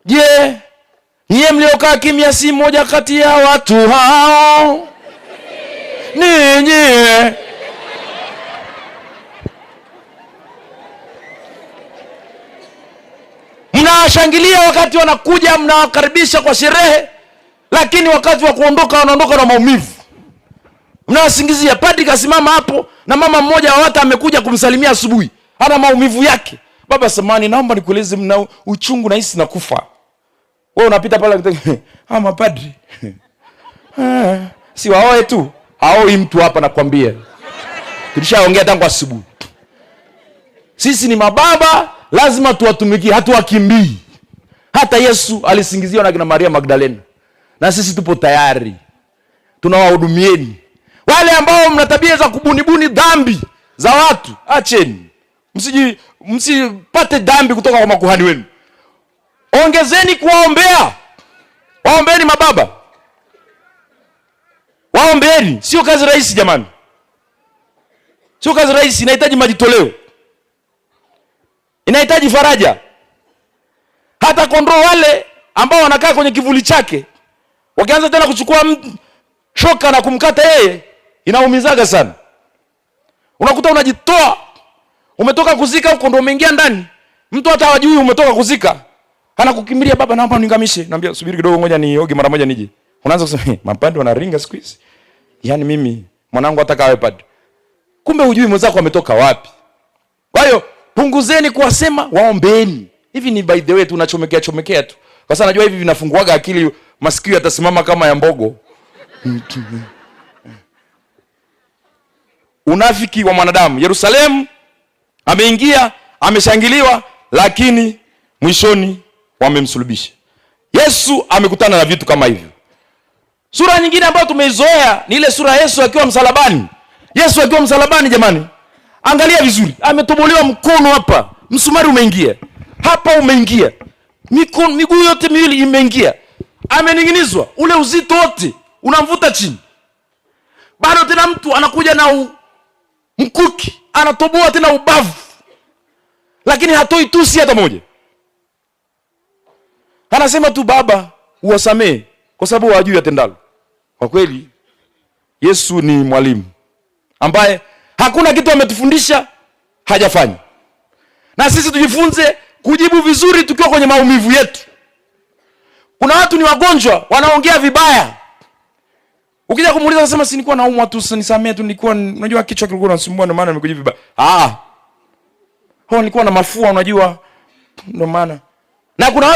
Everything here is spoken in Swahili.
Je, nyie mliokaa kimya si mmoja kati ya watu hao? Ninyi mnawashangilia wakati wanakuja, mnawakaribisha kwa sherehe, lakini wakati wa kuondoka wanaondoka na maumivu. Mnawasingizia. Padri kasimama hapo na mama mmoja wa watu amekuja kumsalimia asubuhi, ana maumivu yake. Baba samani, naomba nikueleze, mna uchungu nahisi nakufa. Wewe unapita pale ah, mapadri si waoe tu, haoi mtu hapa, nakwambia. Tulishaongea tangu asubuhi. Sisi ni mababa, lazima tuwatumikie, hatuwakimbii. Hata Yesu alisingiziwa na kina Maria Magdalena, na sisi tupo tayari, tunawahudumieni. Wale ambao mna tabia za kubunibuni dhambi za watu, acheni, msipate dhambi kutoka kwa makuhani wenu. Ongezeni kuwaombea, waombeeni mababa, waombeeni. Sio kazi rahisi jamani, sio kazi rahisi, inahitaji majitoleo, inahitaji faraja. Hata kondoo wale ambao wanakaa kwenye kivuli chake wakianza tena kuchukua shoka na kumkata yeye, inaumizaga sana. Unakuta unajitoa, umetoka kuzika huko ndo umeingia ndani, mtu hata hajui umetoka kuzika, anakukimbilia, baba, naomba uningamishe. Naambia subiri kidogo, ngoja nioge mara moja nije. Unaanza kusema mapande wanaringa siku hizi, yaani mimi mwanangu hata kawe padri, kumbe hujui mwenzako ametoka wapi. Kwa hiyo punguzeni kuwasema, waombeeni. Hivi ni by the way tunachomekea chomekea tu, kwa sababu najua hivi vinafunguaga akili, masikio yatasimama kama ya mbogo. Unafiki wa mwanadamu. Yerusalemu ameingia, ameshangiliwa, lakini mwishoni wamemsulubisha. Yesu amekutana na vitu kama hivyo. Sura nyingine ambayo tumeizoea ni ile sura ya Yesu akiwa msalabani. Yesu akiwa msalabani, jamani, angalia vizuri, ametobolewa mkono hapa, msumari umeingia hapa, umeingia mikono, miguu yote miwili imeingia, amening'inizwa, ule uzito wote unamvuta chini. Bado tena mtu anakuja na mkuki, anatoboa tena ubavu, lakini hatoi tusi hata moja. Anasema tu, Baba uwasamee kwa sababu hawajui atendalo. Kwa kweli Yesu ni mwalimu ambaye hakuna kitu ametufundisha hajafanya, na sisi tujifunze kujibu vizuri tukiwa kwenye maumivu yetu. Kuna watu ni wagonjwa, wanaongea vibaya. Ukija kumuuliza anasema si nilikuwa naumwa tu, nisamee tu, nilikuwa unajua kichwa kilikuwa kinasumbua ndio maana nimekujibu vibaya. Ah, nilikuwa na mafua unajua ndio maana. Na kuna